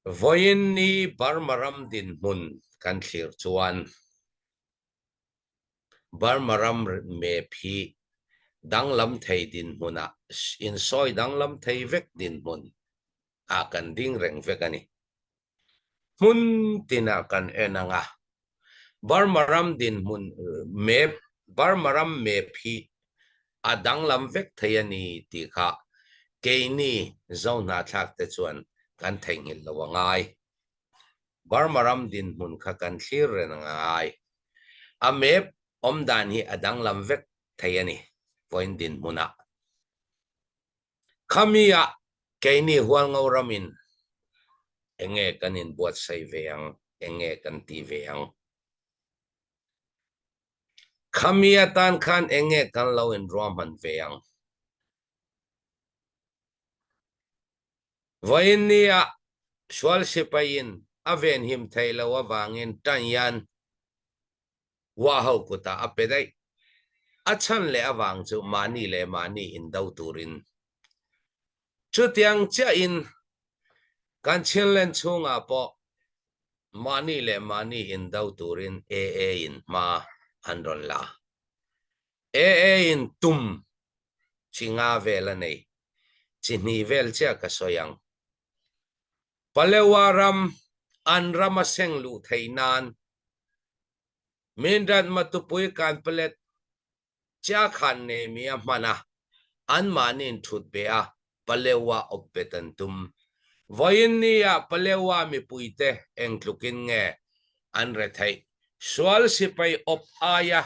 Vawiin ni Burma ram dinhmun kan thlir chuan Burma ram map hi danglam thei dinhmunah insawi danglam thei vek dinhmun ah kan ding reng vek a ni. Hmun tinah kan en ang a, Burma ram dinhmun map Burma ram map hi a danglam vek thei a ni tih kha keini Zohnahthlak te chuan kan theihnghilh lo a ngai. Burma ram dinhmun kha kan thlir reng a ngai. A map awm dan hi a danglam vek thei a ni vawiin dinhmunah. Khami ah keini Hualngo ramin enge kan inbuatsaih ve ang, enge kan ti ve ang? Khami atan khan enge kan lo inruahman ve ang? Vawiin nia sual sipaiin a venhim theih loh avangin Tanyan Wa ho kutah a pe daih. A chhan leh avang chu mahni leh mahni indo turin. Chutiang chiahin kan Chinland chhungah pawh mahni leh mahni indo turin AA in hma an rawn la. AA in tum chi nga vel a nei. Chi hnih vel chiah ka sawi ang. Palewa ram an ram a seng luh theih nan Minrat Matupui Kanpalet chia khan nei mi a hman a, anmahniin thut be a Palewa awp bet an tum. Vawiin nia Palewa mipuite eng tlukin nge an retheih? Sual sipai awp aia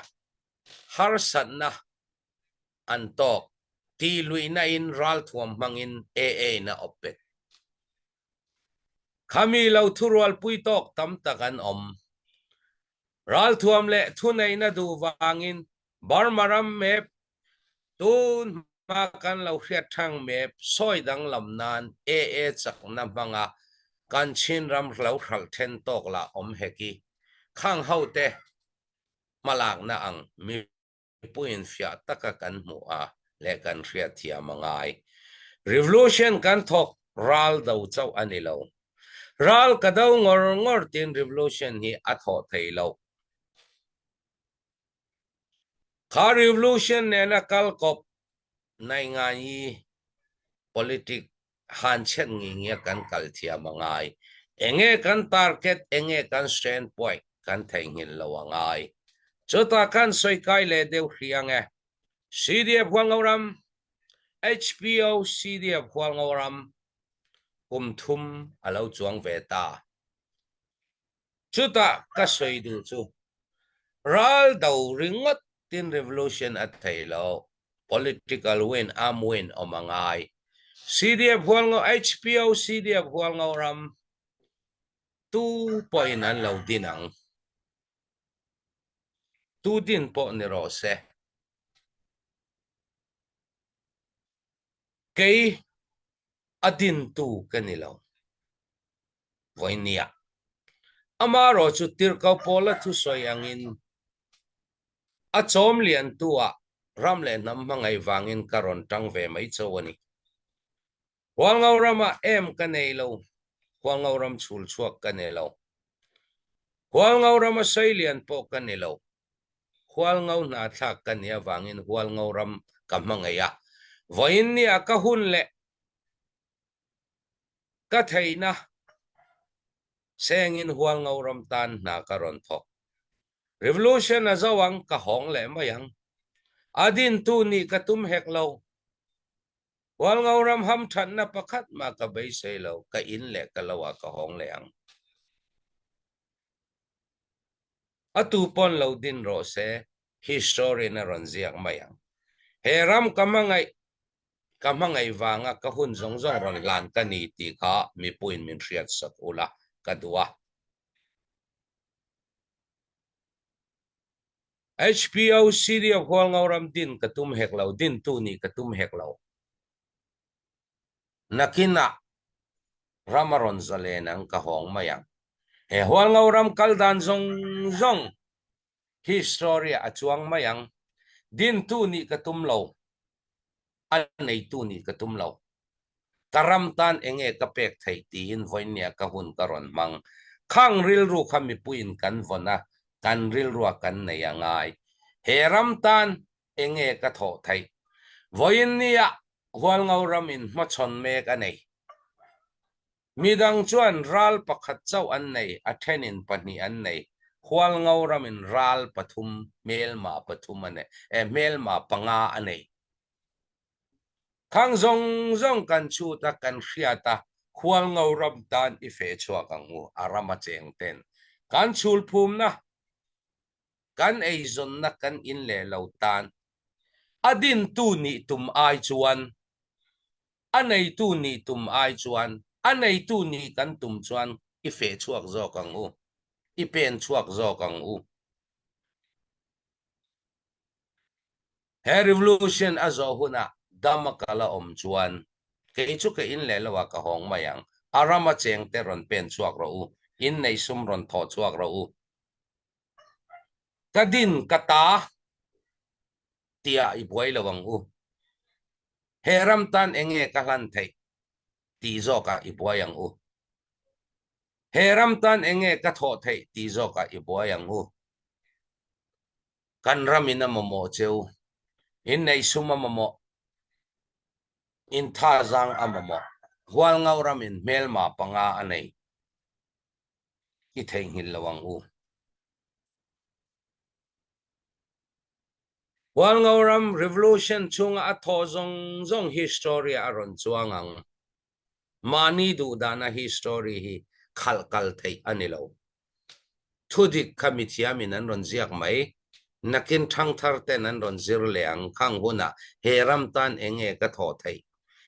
harsatna an tawk tih luihna in ralthuam hmangin AA in a awp bet. Khami lo thurualpui tawk tam tak an awm. Ralthuam leh thuneihna duh vangin Burma ram map tun hma kan lo hriat thang map sawi danglam nan AA chakna hmanga kan Chin ram lo hralh then tawk lah awm hek i khang hote hmalakna ang mi Mipuiin fiah taka kan hmuh a leh kan hriat thiam a ngai. Revolution kan thawk ral do chauh a ni lo. Ral ka do ngawr ngawr tiin revolution hi a thawh thei loh. Kha revolution nena kal kawp Nainganyi politic han chhet ngi ngia kan kal thiam a ngai. Enge kan target, enge kan stand point kan theihnghilh lo a ngai. Chutah khan sawi kai leh deuh hri ang e. CDF Hualngoram, HPO CDF Hualngoram kum thum a lo chuang ve ta. Chutah ka sawi duh chu ral do ringawt tin revolution a thei lo, political win, arm win awm a ngai. CDF Hualngo, HPO CDF Hualngo ram tu pawhin an lo din ang. Tu din pawh ni rawh se. Kei a dintu ka ni lo. Vawinia. Amarawh chu Tirhkoh Paula thusawi angin a chawm liantu-ah ram leh hnam hmangaih vangin ka rawn tang ve mai cho a ni. Hualngo ramah em ka nei lo, Hualngo ram chhul chhuak ka nei lo. Hualngo rama sawi lian pawh ka ni lo. Hualngo hnathlak ka nih avangin Hualngo ram ka hmangaih a. Vawiin nia ka hun leh Ka theihna sengin Hualngo ram tan hna ka rawn thawk. Revolution a zo ang, ka hawng leh mai ang. A dintu nih ka tum hek lo. Hualngo ram hamthatna pakhat mah ka beisei lo, ka in leh ka lo ah ka hawng leh ang. A tu pawn lo din rawh se, history-in a rawn ziak mai ang. He ram ka hmangaih Ka hmangaih vanga ka hun zawng zawng rawn hlan ka ni tih kha mipuiin min hriat sat ula ka duh a. HPO City of Hualngoram din ka tum hek lo, dintu nih ka tum hek lo. Nakinah ram a rawn zalen ang ka hawng mai ang. He Hualngoram kal dan zawng zawng history ah a chuang mai ang. Dintu nih ka tum lo, a neitu nih ka tum lo. Ka ram tan enge ka pek theih tiin vawinia ka hun ka rawn hmang. Khang rilru kha mipuiin kan vawn a, kan rilrua kan nei a ngai. He ram tan enge ka thawh theih? Vawiinnia Hualngo ramin hmachhawn mek a nei. Midang chuan ral pakhat chauh an nei, a thenin pahnih an nei. Hualngo ramin ral pathum, hmelma pathum a nei, eh hmelma panga a nei. Khang zawng zawng kan chhut a, kan hriat a, Hualngo ram tan i feh chhuak ang u, a rama cheng ten. Kan chhul phumna, kan eizawnna kan in leh lo tan a dintu nih tum ai chuan, a neitu nih tum ai chuan, a neitu nih kan tum chuan i feh chhuak zawk ang u, i pen chhuak zawk ang u. He revolution a zawh hunah dam a kal a awm chuan kei chu ka in leh lo ah ka hawng mai ang. A rama cheng te rawn pen chhuak rawh u, in nei sum rawn thawh chhuak rawh u. Ka din ka ta tihah i buai lo ang u. He ram tan enge ka hlan theih tih zawkah i buai ang u. He ram tan enge ka thawh theih tih zawkah i buai ang u. Kan ram in a mamawh cheu, in neih sum a mamawh, in thazang a mamawh. Hualngo ram in hmelma panga a nei. I theihnghilh lo ang u. Hualngo ram revolution chhunga a thawh zawng zawng history ah a rawn chuang ang. Mahni duhdana history hi khalh kal theih a ni lo. Thudik kha mithiamin an rawn ziak mai. Nakin thangthar ten an rawn zir leh ang khang hunah he ram tan enge ka thawh theih?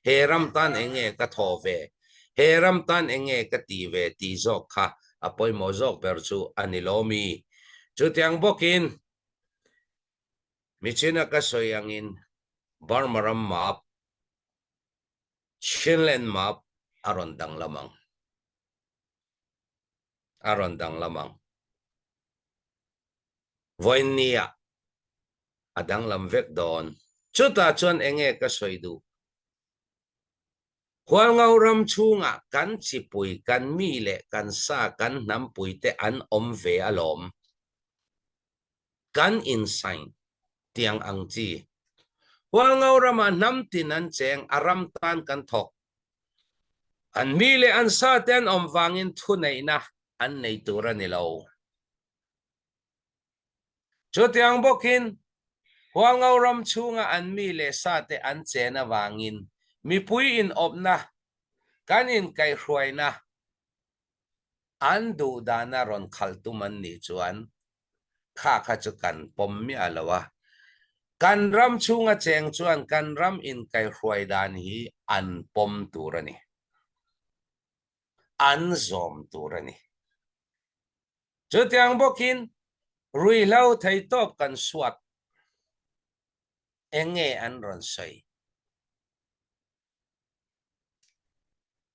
He ram tan enge ka thawh ve? He ram tan enge ka tih ve tih zawk kha a pawimawh zawk ber chu a ni lo mi? Chutiang bawkin michina ka sawi angin Burma ram map, Chinland map a rawn danglam ang. A rawn danglam ang. Vawiinnia a danglam vek dawn. Chutah chuan enge ka sawi duh? Hualngo ram chhungah kan chipui, kan mi leh kan sa, kan hnampuite an awm ve alawm. Kan insign tiang ang chi. Hualngo ramah hnam tin an cheng, a ram tan kan thawk. An mi leh an sa te an awm vangin thuneihna an nei tur a ni lo. Chutiang bawkin Hualngo ram chhunga an mi leh sa te an chen avangin mipui inawpna, kan inkaihhruaina, an duh dana rawn khalh tum an nih chuan kha kha chu kan pawm miah lo a. Kan ram chhunga cheng chuan kan ram inkaihhruai dan hi an pawm tur a ni. An zawm tur a ni. Chutiang bawkin ruihhlo theitawp kan suat eng nge an rawn sawi?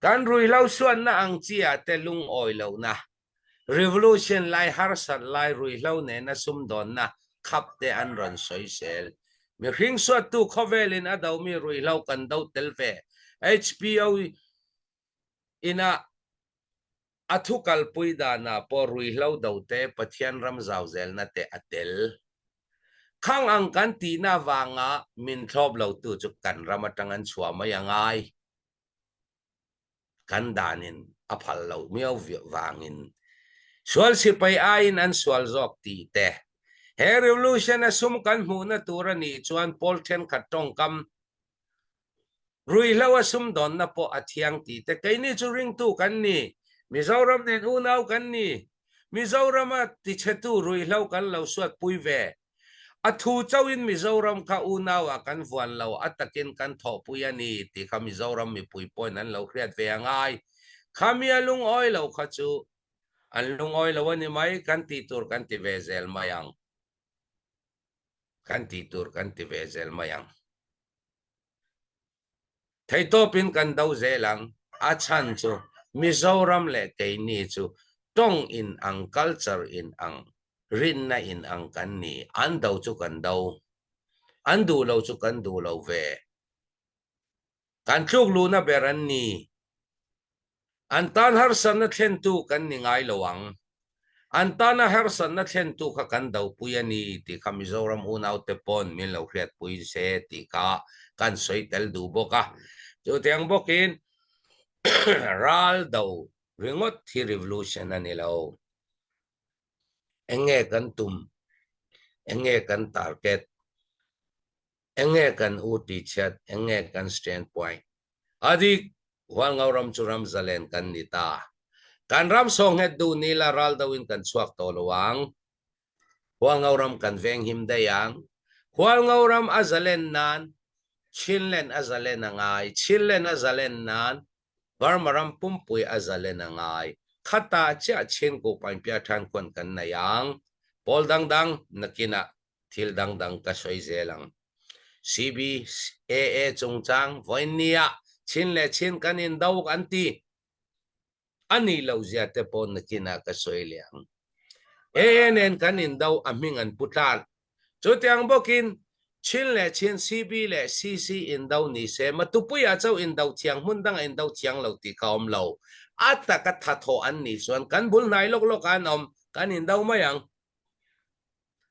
Kan ruihhlo suatna ang chi ah te lungawi lohna, revolution lai harsat lai ruihhlo nena sumdawnna khap te an rawn sawisel. Mihring suattu khawvelin a domi ruihhlo kan do tel ve. HPO ina A thu kalpui danah pawh ruihhlo do te, Pathian ram zau zelna te a tel. Khang ang kan tihna avanga min thlawp lotu chu kan ram atang an chhuah mai a ngai. Kan danin a phal loh miau vangin sual sipai aiin an sual zawk tih te. He revolution a sum kan hmuhna tur a nih chuan pawl thenkhat tawngkam Ruihhlo a sumdawnna pawh a thiang tih te keini chu ringtu kan ni. Mizoram nen unau kan ni. Mizorama tichhetu ruihhlo kan lo suatpui ve. A thu chauhin Mizoram kha unauah kan vuan lo, a takin kan thawhpui a ni tih kha Mizoram mipui pawhin an lo hriat ve a ngai. Khami a lungawi lo kha chu an lungawi lo a ni mai, kan tih tur kan ti ve zel mai ang. Kan tih tur kan ti ve zel mai ang. Theitawpin kan do zel ang, a chhan chu Mizoram leh keini chu tawng in ang, culture in ang, rinna in ang kan ni, an do chu kan do, an duh lo chu kan duh lo ve. Kan tluk luhna ber an ni. An tan harsatna thlentu kan ni ngai lo ang. An tana harsatna thlentu kha kan dopui a ni tih kha Mizoram unaute pawn min lo hriatpui se tih kha kan sawi tel duh bawk a. Chutiang bawkin ral do ringawt hi revolution a ni lo. Eng nge kan tum? Eng nge kan target? Eng nge kan u tih chhiat? Eng nge kan stand point? A dik, Hualngo ram chu ram zalen kan ni ta. Kan ram sawnghet duh ni la ral do in kan chhuak tawh lo ang. Hualngo ram kan veng him daih ang. Hualngo ram a zalen nan Chinland a zalen a ngai. Chinland a zalen nan Burma ram pumpui a zalen a ngai. Khatah chiah Chin kuhpainpia than khuan kan nei ang. Pawl dangdang nakinah thil dangdang ka sawi zel ang. CBAA chungchang vawiinnia Chin leh Chin kan indo an ti a nih loh zia te pawh nakinah ka sawi leh ang. AA nen kan indo a hming an pu tlat. Chutiang bawkin Chin leh Chin, CB leh CC indo ni se Matupuiah chauh indo thiang hmun dangah indo thiang lo tih kha awm lo. A taka thathawh an nih chuan kan bul hnai lawk lawkah an awm, kan indo mai ang.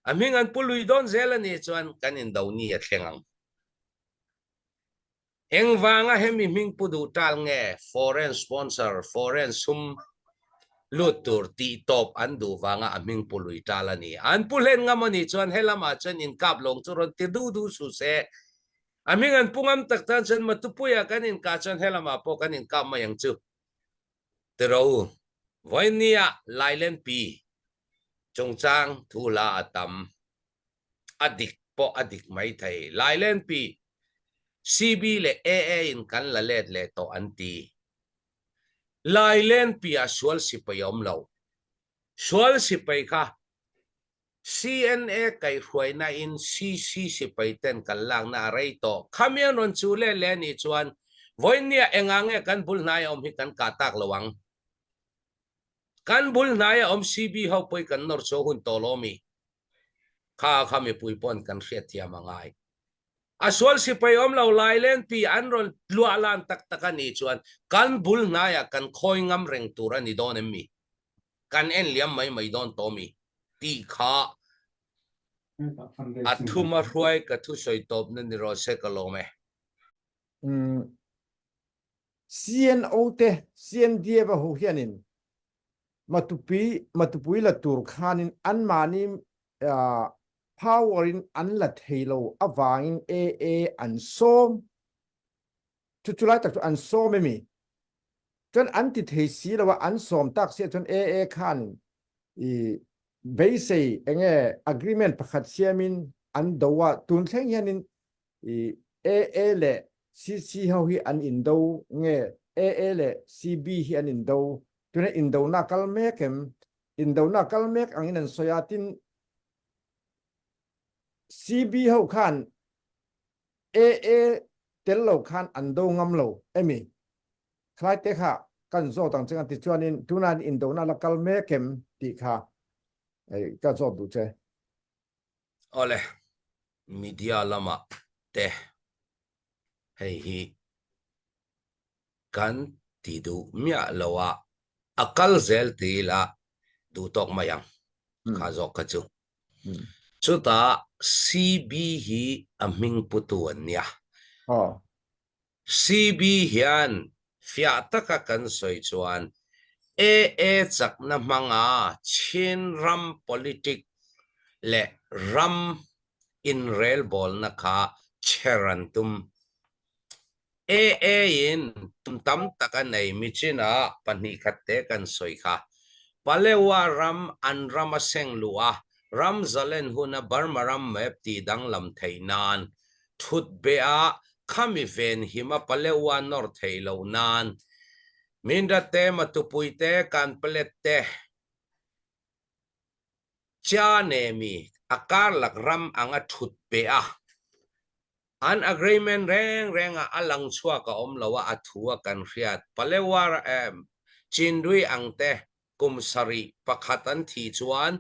A hming an pu lui dawn zel a nih chuan kan indo ni a thleng ang. Engvanga hemi hming pu duh tal nge foreign sponsor, foreign sum lut tur tih tawp an duh vanga a hming pu lui tal a ni. An pu hlen ngam a nih chuan helamah chuan inkap lawng chu rawn ti duh duh suh se. A hming an pu ngam tak tan chuan Matupuia kan inkah chuan helamah pawh kan inkap mai ang chu. Tiro, vawinia Lailenpi chungchang thu hla a tam. A dik pawh a dik mai thei. Lailenpi, CB leh AA in kan la let leh tawh an ti. Lailenpi ah sual sipai a awm lo. Sual sipai kha CNA kaihhruaina in CC sipai ten kan lakna a rei tawh. Khami an rawn chu leh leh anih chuan vawiinnia engah nge kan bul hnaia awm hi kan kah tak lo ang? Kan bul hnaia awm CB ho pawh hi kan nawr chhuah hun tawh lo mi? Kha kha mipui pawn kan hriatthiam a ngai. A sual sipai awm lo lai len pi an rawn luah lan tak tak anih chuan kan bul hnaiah kan khawi ngam reng tur a ni dawn em mi? Kan en liam mai mai dawn tawh mi? Tih kha a thuma hruai ka thusawi tawpna ni rawh se ka lawm e. CNO te CNDF a hu hianin Matupi Matupui la tur khanin anmahni power in an la thei lo avangin AA an sawm chu chulai tak chu an sawm emi chuan an ti thei si lo a an sawm tak sia chuan AA khan i beisei enge agreement pakhat siamin an do a tun thleng hianin i AA leh CC ho hi an indo nge AA leh CB hi an indo tuna indona kal mek em indona kal mek angin an sawi a tin CB ho khan AA tel lo khan an do ngam lo emi khlai te kha kan zawt ang che kan ti chuanin tuna indona la kal mek em tih kha ka zawt duh che. Awle, media lamah te hei hi kan ti duh miah lo a, a kal zel ti ila duh tawk mai ang kha zawk kha chu. Chutah CB hi a hming putu an nia. CB hian fiah taka kan sawi chuan AA chakna hmanga Chin ram politic leh ram inrelbawlna kha chher an tum. AA-in tum tam tak a nei michinah 2 khat te kan sawi kha. Palewa ram an ram a seng luh a, ram zalen huna Burma ram map tih danglam theih nan thut beh a khami ven him a Palewa nawr theih loh nan Mindra te, Matupui te, Kanpalet te, Cha nemi a karlak ram anga thut beh a An agreement reng rengah a lang chhuak a awm lo a, a thu a kan hriat. Palewar em Chinrui ang te kum 7 pakhat an thih chuan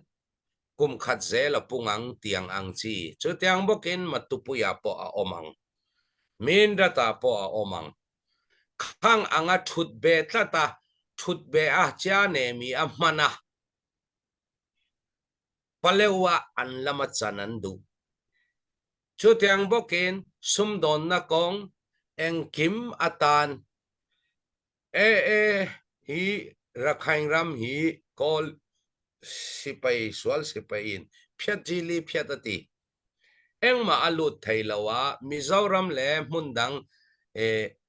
kum khat zel a pung ang tiang ang chi. Chutiang bawkin Matupuia pawh a awm ang. Mindratah pawh a awm ang. Khang anga thut be tlat a, thut be a chia nemi a hman a, Paleua an lama chan an duh. Chutiang bawkin sumdawnna kawng engkim atan AA hi Rakhine ram hi Kawl sipai sual sipaiin phiat jili phiat a ti. Engmah a lut thei lo a, Mizoram leh hmun dang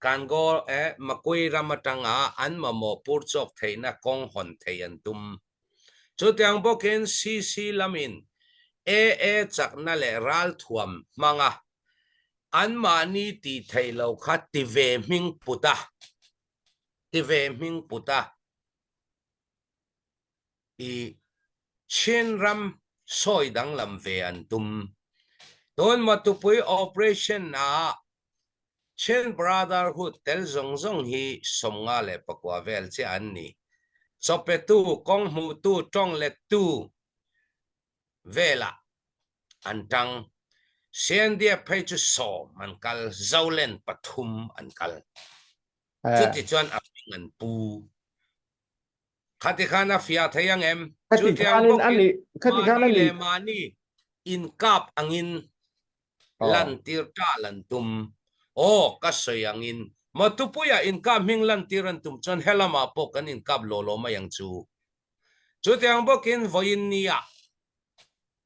Kangaw Makui ram atanga an mamawh pur chawk theihna kawng hawn thei an tum. Chutiang bawkin CC lamin AA chakna leh ralthuam hmanga anmahni tih theih lo kha ti ve hming put a, ti ve hming put a. I Chin ram sawi danglam ve an tum. Tun Matupui operation ah Chin Brotherhood tel zawng zawng hi 59 vel chiah an ni. Chawpetu, kawng hmuhtu, tawng lettu velah an tang. CNDF phei chu 10 an kal, Zoland pathum an kal. Chutichuan a hming an pu. Khati khan a fiah thei ang em? Chutiang bawkin mahni leh mahni inkap angin lantir tal an tum. Aw, ka sawi angin Matupuia inkap hming lantir an tum chuan helamah pawh kan inkap law law mai ang chu. Chutiang bawkin vawiin nia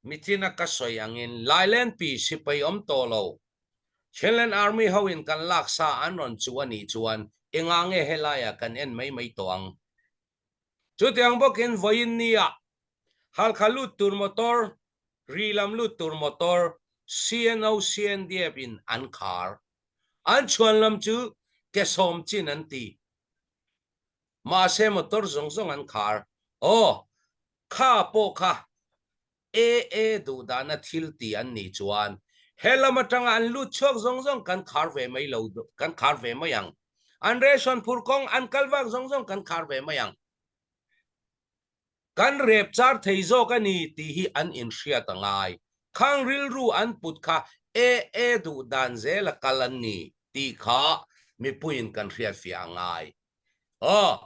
michina ka sawi angin Lailenpi sipai awm tawh lo Chinland Army hoin kan laksa an rawn chu a nih chuan engah nge helaiah kan en mai mai tawh ang? Chutiang bawkin vawiin nia Halkha lut tur motor, ri lam lut tur motor CNO CNDF in an khar. An chhuan lam chu ke sawm chin an ti. Mahse motor zawng zawng an khar. Aw, kha pawh kha AA duh dahna thil ti an nih chuan he lam atanga an lut chhuak zawng zawng kan khar ve mai lo, kan khar ve mai ang. An ration phur kawng an kal vak zawng zawng kan khar ve mai ang. Kan rep char thei zawk a ni tih hi an inhriat a ngai. Khang rilru an put kha AA duh dan zela kal an ni tih kha mipuiin kan hriatfiah a ngai. Aw,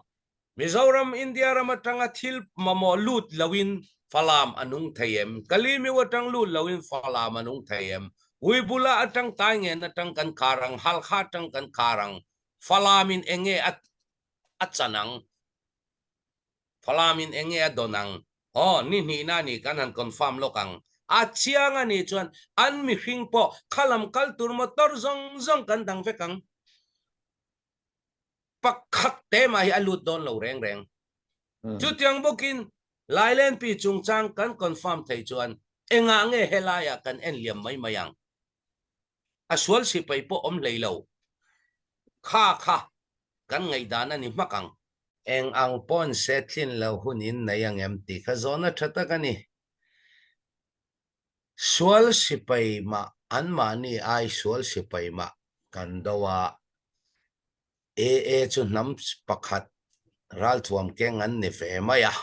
Mizoram India ram atanga thil mamawh lut loin Falam a nung thei em? Kalimiu atang lut loin Falam a nung thei em? Uibula atang Taingen atang kan khar ang, Halkha atang kan khar ang, Falamin enge a a chan ang? Falamin enge a dawn ang? Aw, ni hnihna a ni kan han confirm lawk ang. A chiang a nih chuan an mihring pawh khalam kal tur motor zawng zawng kan dang vek ang. Pakhat te mah hi a lut dawn lo reng reng. Chutiang bawkin Lailenpi chungchang kan confirm thei chuan engah nge helaiah kan en liam mai mai ang? A sual sipai pawh awm hlei lo. Kha kha kan ngaihdan a ni hmak ang. Eng ang pawn se tlin lo hun in nei ang em tih kha zawhna tha tak a ni. Sual sipai mah anmahni ai sual sipai mah kan do a, AA chu hnam pakhat ralthuam keng an ni ve mai a.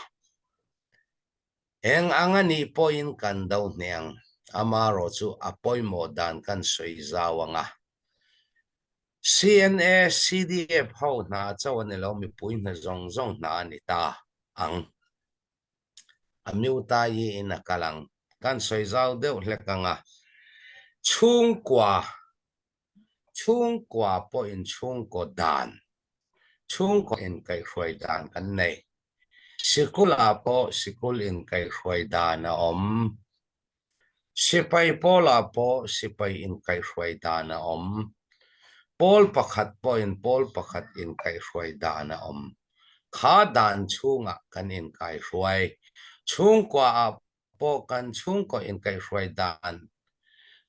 Eng ang a nih pawhin kan do hneng, amarawh chu a pawimawh dan kan sawi zau ang a. CNA, CDF ho hna chauh a ni lo, mipui hna zawng zawng hna a ni ta ang. A miuta hi in a kal ang. Kan sawi zau deuh hlek ang a. Chhungkua, chhungkua pawhin chhungkaw dan, chhungkaw inkaihhruai dan kan nei. Sikulah pawh sikul inkaihhruai dan a awm. Sipai pawlah pawh sipai inkaihhruai dan a awm. Pawl pakhat pawhin pawl pakhat inkaihhruai dan a awm. Kha dan chhungah kan inkaihruai. Chhungkuaah pawh kan chhungkaw inkaihhruai dan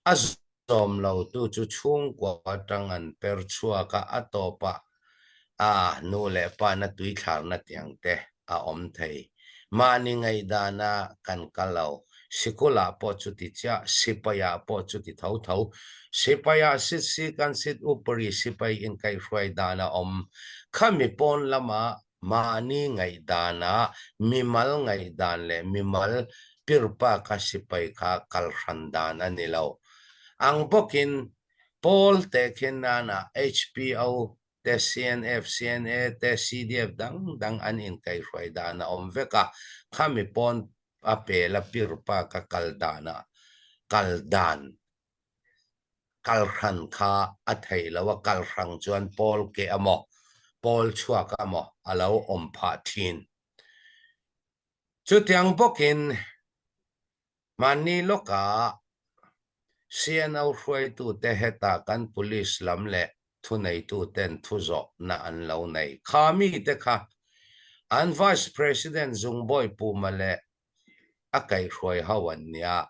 a zawm lotu chu chhungkua atang an per chhuak a, a tawpah a nu leh pa na tuithlarna tiang te a awm thei. Mahni ngaihdana kan kal lo. Sikulah pawh chuti chiah, sipaiah pawh chuti tho tho. Sipaiah sit si kan sit upari sipai inkaihhruai dan a awm. Khami pawn lama mahni ngaihdana mimal ngaihdan leh mimal pirpaka sipai kha kal hran dan a ni lo. Ang bawkin Pawl tehkhin nana HPO. te CNF, CNA te CDF dang dang an inkaihhruai dan a awm vek a, khami pawn a pel a pir pa ka kal dan a kal dan kal hran kha a theih lo a, kal hrang chuan pawl keh a maw pawl chhuak a maw a lo awm phah thin. Chutiang bawkin Mahni lawkah CNO hruaitute hetah kan police lam leh thuneituten thuzawhna an lo nei. Kha mite kha an Vice President Zungbawi Puma leh a kaihhruai ho an nia.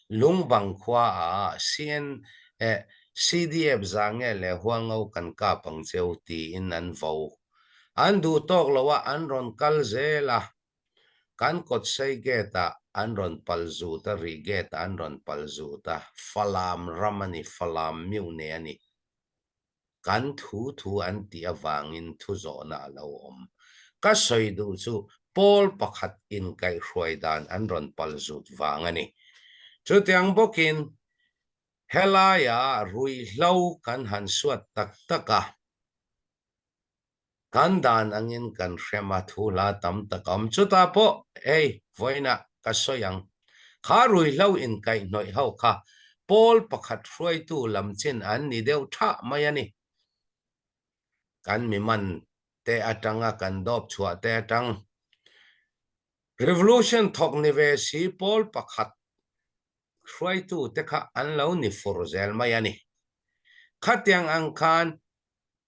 Lungbang khuaah CN eh CDF zange leh Hualngo kan kap ang cheu tiin an vo. An duh tawk lo a an rawn kal zel a. Kan kawtsei gate ah an rawn pal zut a, rih gate ah an rawn pal zut a, Falam ram a ni, Falam mune a ni. Kan thu thu an tih avangin thu zawhna a lo awm. Ka sawi duh chu pawl pakhat inkaihhruai dan an rawn pal zut vang a ni. Chutiang bawkin helaia ruihhlo kan han suat tak tak a. Kan dan angin kan hrem a, thu hla tam tak a awm. Chutah pawh hei vawiinah ka sawi ang. Kha ruihhlo inkaihhnawih ho kha pawl pakhat hruaitu lam chin an ni deuh thah mai a ni. Kan mi man te atanga kan dawp chhuah te atang Revolution thawk ni ve si pawl pakhat hruaitu te kha an lo ni fur zel mai a ni. Khatiang ang khan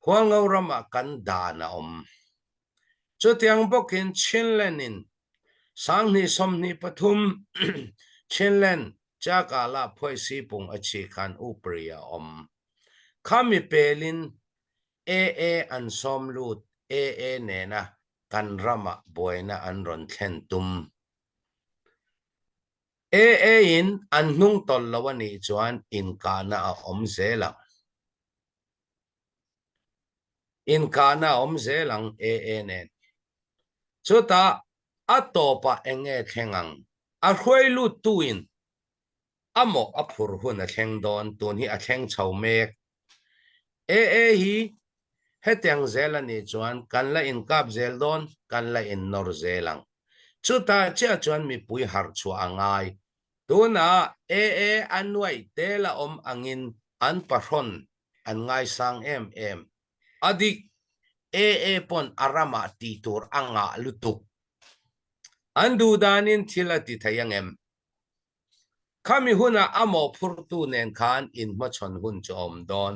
Hualngo ramah kan dan a awm. Chutiang bawkin Chinland in 2023 Chinland Chakala Phuaisi pung a chhi khan Upri a awm. Khami pelin AA an sawm lut AA nena kan ramah buaina an rawn thlen tum. AA in an hnung tawlh lo a nih chuan inkahna a awm zel ang. Inkahna a awm zel ang AA nen. Chutah a tawpah eng nge thleng ang? A hruai luttuin a mawh a phur hun a thleng dawn, tun hi a thleng chho mek. AA hi hetiang zel a nih chuan kan la inkap zel dawn, kan la innawr zel ang. Chutah chiah chuan mipui harh chhuah a ngai. Tunah AA a nuaih tel a awm angin an pahrawn an ngaisang em em. A dik, AA pawn a ramah tih tur a ngah lutuk. An duh danin thil a ti thei angem? Khami hunah a mawhphurtu nen khan inhmachhawn hun chu a awm dawn.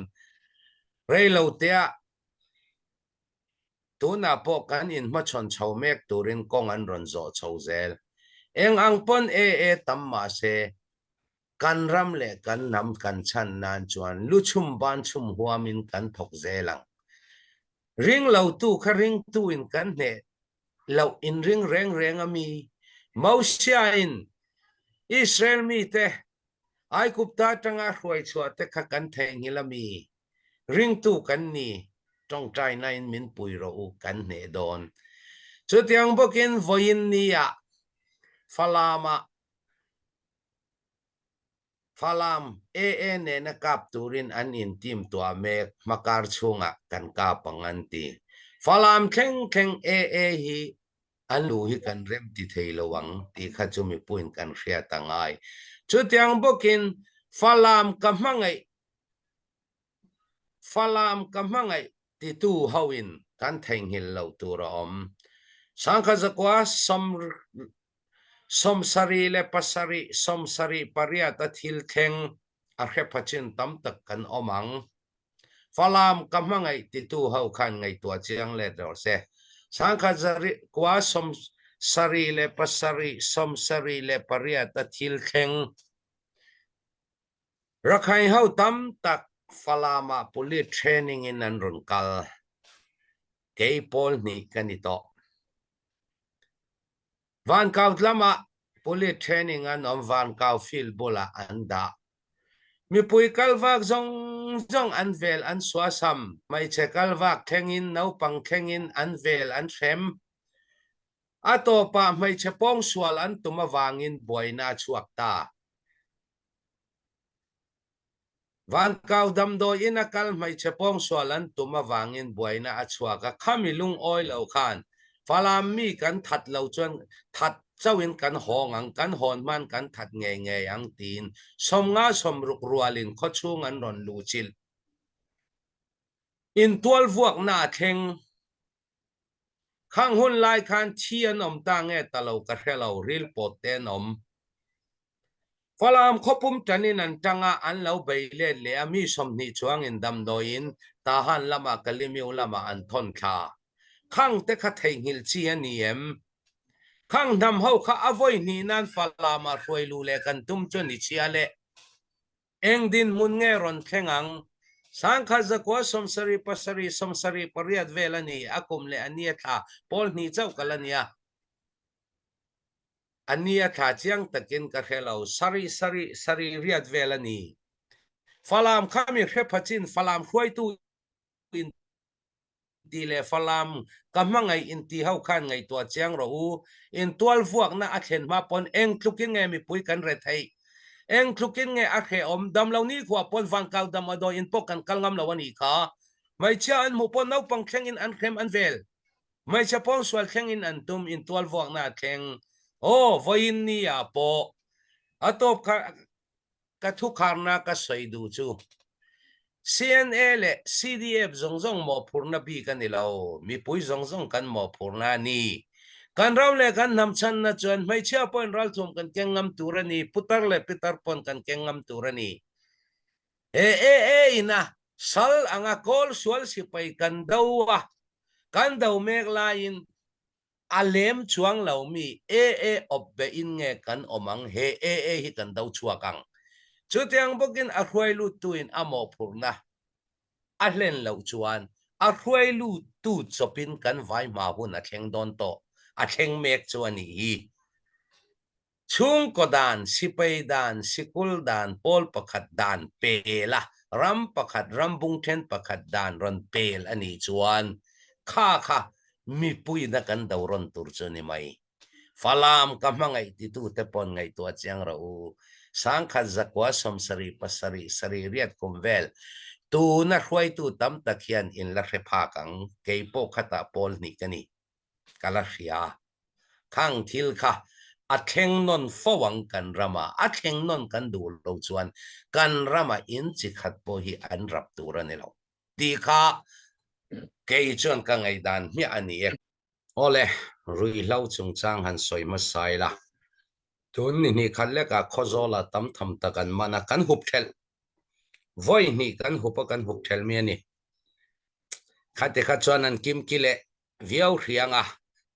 Reiloteah Tunah pawh kan inhmachhawn chho mek turin kawng an rawn zawh chho zel. Eng ang pawn AA tam mah se, kan ram leh kan hnam kan chhan nan chuan lu chhum ban chhum huamin kan thawk zel ang. Ring lotu kha ringtuin kan hneh loh inring reng reng a mi? Mosiain Israel mite Aigupta atanga hruai chhuah te kha kan theihnghilh a mi? Ringtu kan ni, tawngtainain min pui rawh u, kan hneh dawn. Chutiang bawkin vawiin nia Falamah Falam AA nena kap turin an intim tuah mek, hmakar chhungah kan kap ang an ti. Falam thleng thleng AA hi An lu hi kan rem ti thei lo ang tih kha chu mipuiin kan hriat a ngai. Chutiang bawkin Falam ka hmangaih Falam ka hmangaih titu hoin kan theihnghilh loh tur a awm. Sangkhat zakua 77 78 a thil thleng a hre pha chin tam tak kan awm ang. Falam ka hmangaih titu ho khan ngaihtuah chiang let rawh se. Sangkhat kua 77 78 a thil thleng Rakhine ho tam tak Falam ah police training in an rawn kal. Kei pawl hnih ka ni tawh. Vankau lamah Police training an awm Vankau field bulah an dah. Mipui kal vak zawng zawng an vel an suasam, hmeichhe kal vak thlengin naupang thlengin an vel an hrem. A tawpah hmeichhe pawngsual an tum avangin buaina a chhuak ta. Vankau damdawi ina kal hmeichhe pawngsual an tum avangin buaina a chhuak a, khami lungawi lo khan Falam mi kan that lo chuan that chauhin kan hawng ang, kan hawn hman kan that ngei ngei ang tiin 50 60 rualin khawchhung an rawn luhchilh. Intualvuakna a thleng. Khang hun lai khan thi an awm ta nge ta lo ka hre lo, ril pawt te an awm. Falam khawpum tanin an tang a, an lo bei let leh a, mi 20 chuangin damdawiin Tahan lamah Kalimiu lamah an thawn thla. Khang te kha theihnghilh chi a ni em? Khang hnam ho kha a vawi hnih nan Falamah hruai luh leh kan tum chu ni chhia le. Eng dinhmun nge rawn thleng ang? 1977, 78 vel a ni, a kum leh a ni a thla, pawl hnih chauh ka la nia. A ni a thla chiang takin ka hre lo, sarih sarih sarih riat vel a ni. Falam kha mi hre pha chin Falam hruaitu in tih leh Falam ka hmangaih inti ho khan ngaihtuah chiang rawh u. Intual vuakna a thlen hma pawn eng tlukin nge mipui kan re theih? Eng tlukin nge a hrehawm? Damlo nikhuah pawn vankau dam a dawi in pawh kan kal ngam lo a nih kha. Hmeichhia an hmuh pawn naupang thlengin an hrem an vel. Hmeichhe pawngsual thlengin an tum intual vuakna a thleng. Aw, vawiin ni ah pawh a tawp kha Ka thukharna ka sawi duh chu CNA leh CDF zawng zawng mawhphurhna bik a ni lo, mipui zawng zawng kan mawhphurhna a ni. Kan ram leh kan hnam chhanna chuan hmeichhia pawhin ralthuam kan keng ngam tur a ni, putar leh pitar pawn kan keng ngam tur a ni. He AA ina sal anga kawl sual sipai kan do a, kan do mek laiin A lem chuang lo mi AA awp be in nge kan awm ang, he AA hi kan do chhuak ang. Chutiang bawkin a hruai luttu in a mawhphurhna a hlen loh chuan a hruai luttu chawpin kan vai hma hun a thleng dawn tawh, a thleng mek chu a nih hi. Chhungkaw dan, sipai dan, sikul dan, pawl pakhat dan pel a, ram pakhat, ram bung then pakhat dan rawn pel a nih chuan kha kha mipuina kan do rawn tur chu a ni mai. Falam ka hmangaih titute pawn ngaihtuah chiang rawh u. 1977, 7 riat kum vel tuna hruaitu tam tak hian in la hre phak ang, kei pawh khatah pawl hnih ka ni. Ka la hria. Khang thil kha a thleng nawn fo ang kan rama, a thleng nawn kan duh lo chuan kan rama in chi khat pawh hi an rap tur a ni lo tih kha kei chuan ka ngaihdan hmiah a ni e. Awle, ruihhlo chungchang han sawi hmasa ila, tun ni hnih khat lekah Khawzawla tam tham tak an man a, kan hup thelh. Vawi hnih kan hup a, kan hup thelh mi a ni. Khati kha chuan an kimki leh viau hriang a,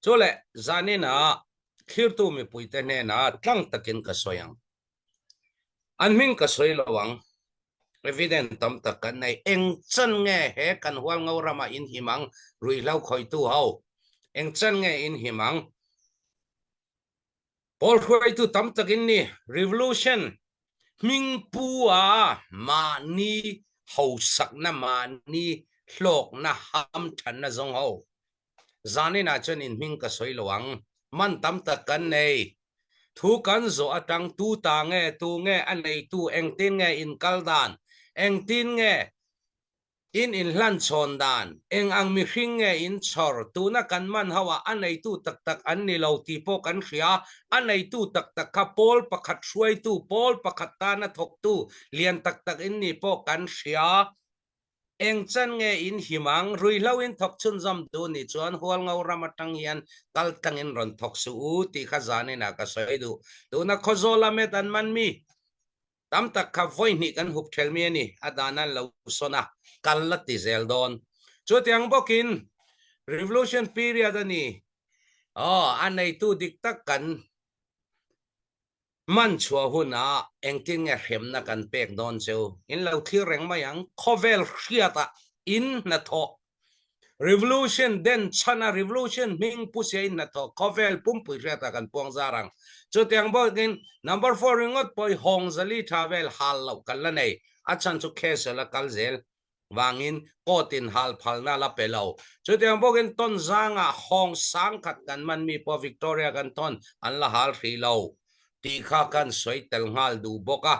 chu leh zanin ah thlirtu mipuite hnenah tlang takin ka sawi ang. An hming ka sawi lo ang, evidence tam tak kan nei. Eng chan nge he kan Hualngo ramah in him ang, ruihhlo khawitu ho, eng chan nge in him ang? Pawl hruaitu tam takin ni revolution hming pu a mahni hausakna mahni hlawkna hamthanna zawng ho zanin ah chuan in hming ka sawi lo ang man tam tak kan nei thu kan zawh atang tu ta nge tu nge a neitu engtin nge in kal dan engtin nge In inhlanchhawn dan, eng ang mihring nge in chhawr, tuna kan man ho ah a neitu tak tak an ni lo tih pawh kan hria, a neitu tak tak kha pawl pakhat hruaitu, pawl pakhat tana thawktu lian tak tak in nih pawh kan hria. Eng chan nge in him ang, ruihhlo in thawk chhunzawm duh nih chuan Hualngo ram atang hian kal tlangin rawn thawk suh u tih kha zanin ah ka sawi duh. Tuna Khawzawla met an man mi? Tam tak kha vawi hnih kan hup ṭhel mi a ni, a dan an lo sawn a, kal la ti zel dawn. Chutiang bawkin Revolution period a ni, aw, a neitu dik tak kan man chhuah hunah engtin nge hremna kan pek dawn cheu, in lo thlir reng mai ang, khawvel hriatah in hnathawh Revolution den chhana revolution hming pu sia in hnathawh khawvel pumpui hriatah kan puang zar ang. Chutiang bawkin number four ringawt pawh hi hawng zali tha vel hal loh kan la nei. A chhan chu case a la kal zel vangin court in hal phalna a la pe lo. Chutiang bawkin tawn zangah hawng sang khat kan man mi pawh Victoria kan tawn an la hal hrih lo tih kha kan sawi tel nghal duh bawk a.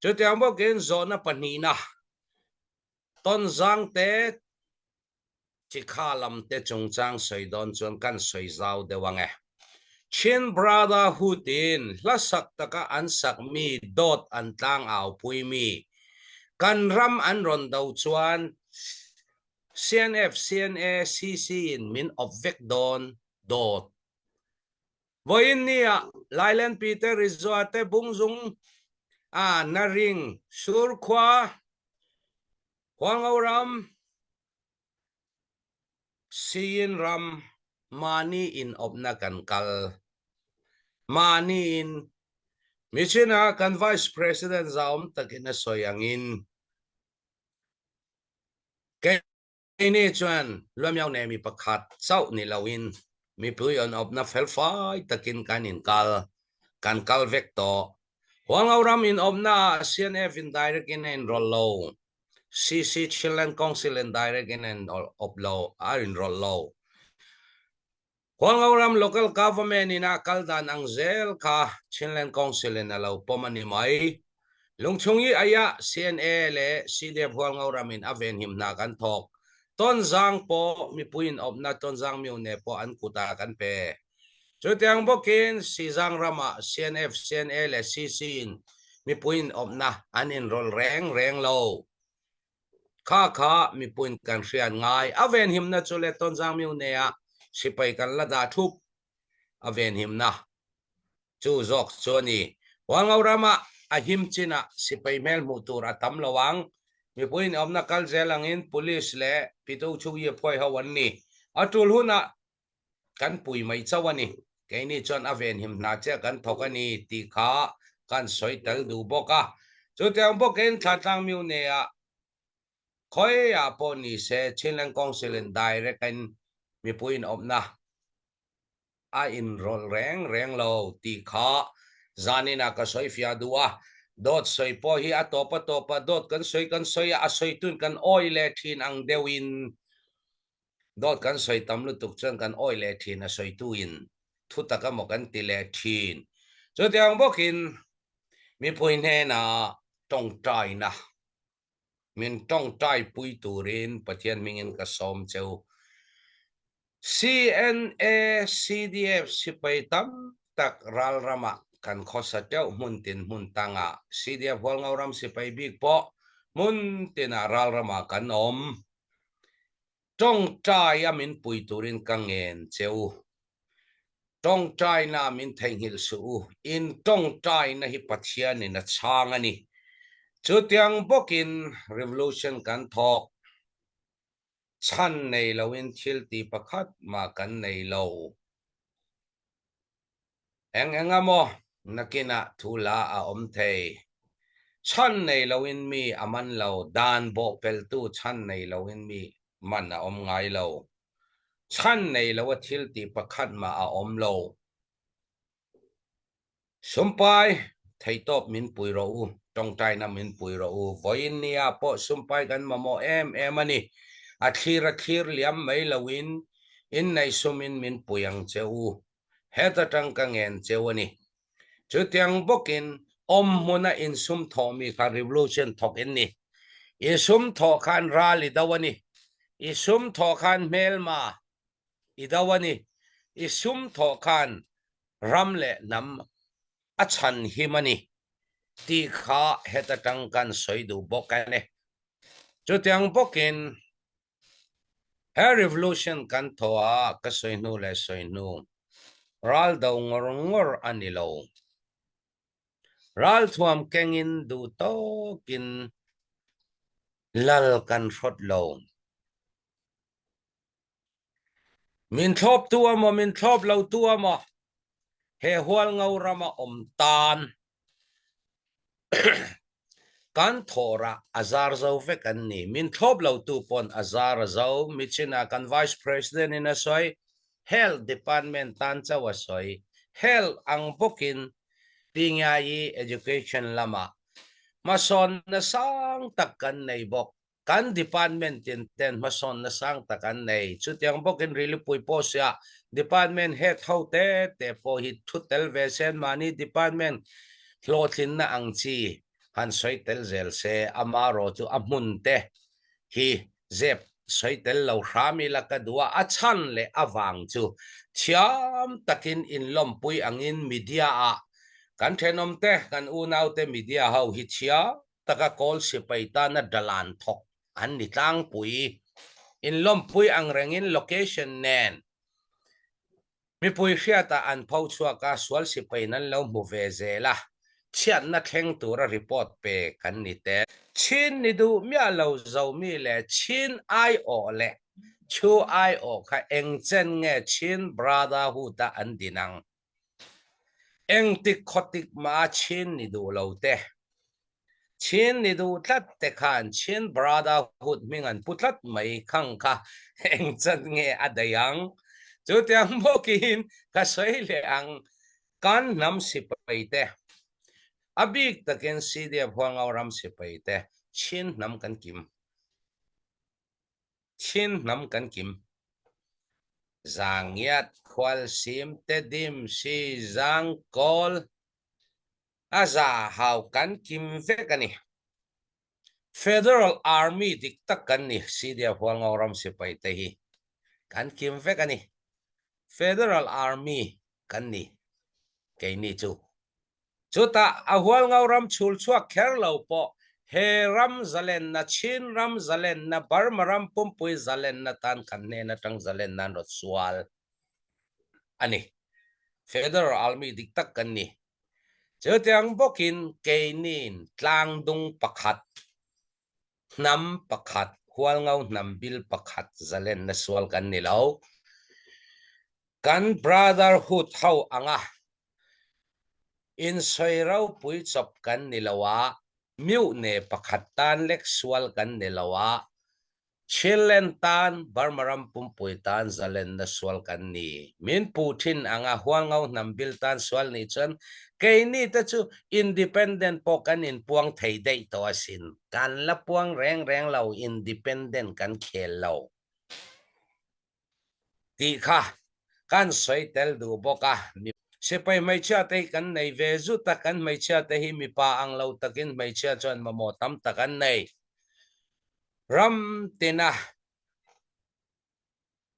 Chutiang bawkin zawhna pahnihna Tonzang te Chikha lam te chungchang sawi dawn chuan kan sawi zau deuh ang e. Chin Brotherhood in hla sak taka an sak mi dawt an tlang au pui mi kan ram an rawn do chuan CNF, CNA, CC in min awp vek dawn dawt. Vawiin nia Lailen Peter Rizua te Bungzung a Naring Surkhua Hualngo ram, Siin ram, mahni in awpna kan kal. Mahni in, Michina kan Vice President zahawm takin a sawi angin, Keini chuan Luamiau nei mi pakhat chauh ni loin mipui an awpna felfai takin kan inkal, kan kal vek tawh. Hualngo ram in awpna ah CNF in direct in a inrawlh lo. CC Chinland Council in direct in a awp lo, a inrawlh lo. Hualngo ram Local Government in a kal dan ang zel kha Chinland Council in a lo pawm a ni mai. Lungchung i aiah CNA leh CDF Hualngo ram in a venhim hna kan thawk. Tonzang pawh mipui in awpna Tonzang Myone pawh an kutah kan pe. Chutiang bawkin Sizang ramah CNF, CNA leh CC in mipui in awpna an inrawlh reng reng lo. Kha kha mipuiin kan hriat ngai. A venhimna chu le Tonzang Myone-ah sipai kan la dah thup. A venhimna chu zawk chu a ni. Hualngo ramah a him chinah sipai hmel hmuh tur a tam lo ang. Mipuiin awmna kal zel angin Police leh Pitu Chhuyi phuai ho an ni. A tul hunah kan pui mai chauh a ni. Keini chuan a venhim hna chiah kan thawk a ni tih kha kan sawi tel duh bawk a. Chutiang bawkin Thlatlang Myone-ah khawiah pawh ni se Chinland Council-in direct-in mipuiin awmna a inrawlh reng reng lo tih kha zaninah ka sawi fiah duh a. Dawt sawi pawh hi a tawp a tawp a, dawt kan sawi kan sawi a, a sawitun kan awi leh thin ang deuhin Dawt kan sawi tam lutuk chuan kan awi leh thin a sawituin thu tak emaw kan ti leh thin. Chutiang bawkin mipui hnenah tawngtaina min tawngtai pui turin Pathian hmingin ka sawm cheu. CNA CDF sipai tam tak ral ramah kan khawsa teuh hmun tin hmun tangah CDF Hualngo ram sipai bik pawh hmun tinah ral ramah kan awm. Tawngtai a min pui turin ka ngen che u. Tawngtaina min theihnghilh suh u. In tawngtaina hi Pathianin a chhang a ni. Chutiang bawkin revolution kan thawk. Chhan nei loin thil ti pakhat mah kan nei lo. Eng eng a maw nakinah thu la a awm thei. Chhan nei loin mi a man lo, dan bawh peltu chhan nei loin mi man a awm ngai lo. Chhan nei lo a thil tih pakhat mah a awm lo. Sumpai, theihtawp min pui rawh u, tawngtaina min pui rawh u. Vawiin nia pawh sumpai kan mamawh em em a ni. A thlir a thlir liam mai loin inneihsumin min pui ang che u. Heta tang ka ngen cheu a ni. Chutiang bawkin awm hmuna insum thawh mi kha revolution thawk in ni. I sum thawh khan ral i do a ni. I sum thawh khan hmelma i do a ni. I sum thawh khan ram leh hnam a chhan him a ni tih kha heta tang kan sawi duh bawk a ni. Chutiang bawkin He revolution kan thaw a ka sawi hnu leh sawi hnu ral do ngawr ngawr a ni lo. Ral thuam kengin duh tawkin lal kan hrawt lo. Min thlawp tu a maw min thlawp lo tu a maw he Hualngo rama awm tan Kan thawrah a zar zo vek an ni. Min thlawp lo tu pawn a zar a zo. Michinah kan Vice President in a sawi, Health Department tan chauh a sawi. Health ang bawkin Pingyai Education lamah hmasawnna sang tak kan nei bawk. Kan department tin ten hmasawnna sang tak an nei. Chutiang bawkin Rilipui pawh sia department head ho te te pawh hi thu tel ve sen mahni department hlawhtlinna ang chi. Han sawi tel zel se, amarawh chu a hmun te hi zep sawi tel lo hram ila ka duh a, a chhan leh a vang chu thiam takin inlawmpui angin media ah kan thenawm te, kan unau te media ho hi thiam taka kawl sipai tana dalan thawk an ni tlangpui. Inlawmpui ang rengin location nen Mipui hriatah an pho chhuak a, sual sipaiin an lo hmu ve zel a, chhiatna thleng tura report pe kan ni tel. Chin ni duh miah lo zomi leh Chin aiawh leh Chu aiawh kha eng chen nge Chin Brotherhood-a an din ang? Engtik khawtik mah a Chin ni duh lo te? Chin ni duh tlat te khan Chin Brotherhood hming an pu tlat mai khang kha eng chan nge a daih ang? Chutiang bawkin ka sawi leh ang kan hnam sipai te, a bik takin CDF Hualngau ram sipai te Chin hnam kan kim. Chin hnam kan kim. Zangiat, Khualsim, Tedim, Sizang, Kawl, A za hau kan kim vek a ni. Federal Army dik tak kan ni, CDF Hualngo ram sipai te hi kan kim vek a ni. Federal Army kan ni keini chu. Chutah a Hualngo ram chhul chhuak kher lo pawh he ram zalenna, Chin ram zalenna, Burma ram pumpui zalenna tan kan hnen atang zalenna an rawt sual a ni. Federal Army dik tak kan ni. Chutiang bawkin keiniin tlangdung pakhat, hnam pakhat, hualngo hnam bil pakhat zalenna sual kan ni lo. Kan brotherhood ho anga insawi ropui chawp kan ni lo a, Mihne pakhat tan lek sual kan ni lo a, Chinland tan Burma ram pumpui tan zalenna sual kan ni. Min puh thin anga Hualngo hnam bil tan sual nih chuan keini te chu independent pawh kan inpuang thei daih tawh asin. Kan la puang reng reng lo, independent kan khel lo. Tih kha kan sawi tel duh bawk a. Sipai hmeichhia te hi kan nei ve zut a, kan hmeichhia te hi mipa ang lo takin hmeichhia chuan mamawh tam tak an nei. Ram tina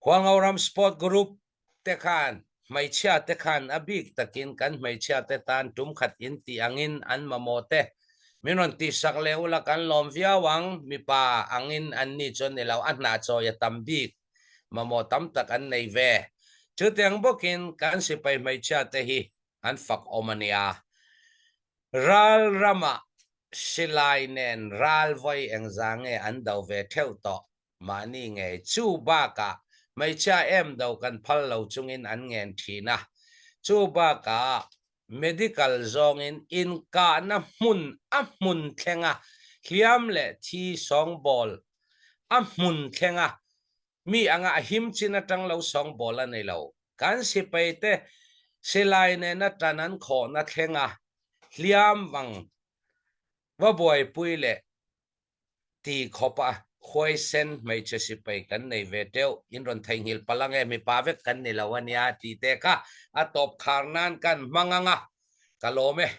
Hualngo ram sport group te khan hmeichhia te khan a bik takin kan hmeichhia te tan tum khat in tih angin an mamawh te min rawn tihsak leh ula kan lawm viau ang, mipa angin an ni chuan ni lo, a hnah chawi a tam bik mamawh tam tak an nei ve. Chutiang bawkin kan sipai hmeichhia te hi an fak awm a nia. Ral ramah silai nen ral vawi engzah nge an do ve theuh tawh Mahni ngei chu bakah hmeichhia em do kan phal lo chungin an ngen thin a, chu bakah medical zawngin inkahna hmun a hmun thlenga hliam leh thi sawngbawl a hmun thlenga mi anga a him chin atang lo sawngbawl a ni lo. Kan sipai te silai nena tan an khawhna thlenga hliam vang va buaipui leh Ti khawp a, huaisen hmeichhe sipai kan nei ve teuh, in rawn theihnghilh palh ange, mipa vek kan ni lo a nia tih te kha a tawp khar nan kan hmang ang a, ka lawm e.